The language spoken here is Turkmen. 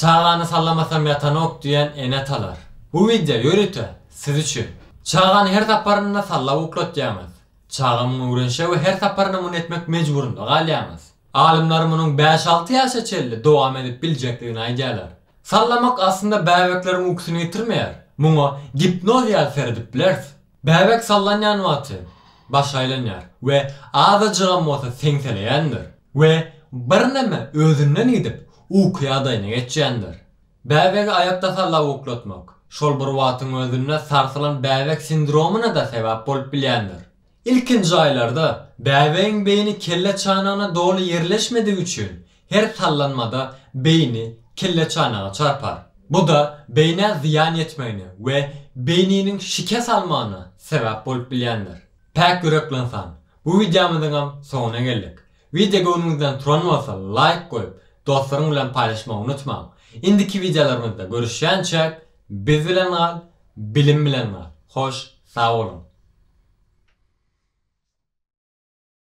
Çagany sallamasam ýatanok diýýän ene-atalar. Bu wideo ýörite siz üçin. Çagany her saparynda sallap uklatýaňyz. Çaga muňa öwrenişýär we her saparynda muny etmek mejburynda galýaňyz. Alymlar munuň bäş-alty ýaşa çenli dowam edip biljekdigini aýdýarlar. Sallamak aslynda bäbekleriň ukusyny getirmeýär. Muňa gipnoz ýaly seredip bileris. Bäbek sallanýan wagty başy aýlanýar we azajygam bolsa seňseleýändir we birneme özünden gidip uky ýagdaýyna geçýändir. Bäbegi aýakda sallap uklatmak, şol bir wagtyň özünde sarsylan bäbek sindromyna-da sebäp bolup bilýändir. Ilkinji aýlarda bäbegiň beýni kelle çanagyna doly ýerleşmedigi üçin her sallanmada beýni kelle çanaga çarpar. Bu-da beýnä zyýan ýetmegine we beýniniň şikes almagyna sebäp bolup bilýändir. Päk ýürekli ynsan. Bu wideomyzyňam soňuna geldik. Wideo göwnüňizden turan bolsa laýk goýup, dostlaryň bilen paýlaşmagy unutmaň. Indiki wideolarymyzda görüşýänçäk biz bilen gal, bilim bilen gal. Hoş sag boluň.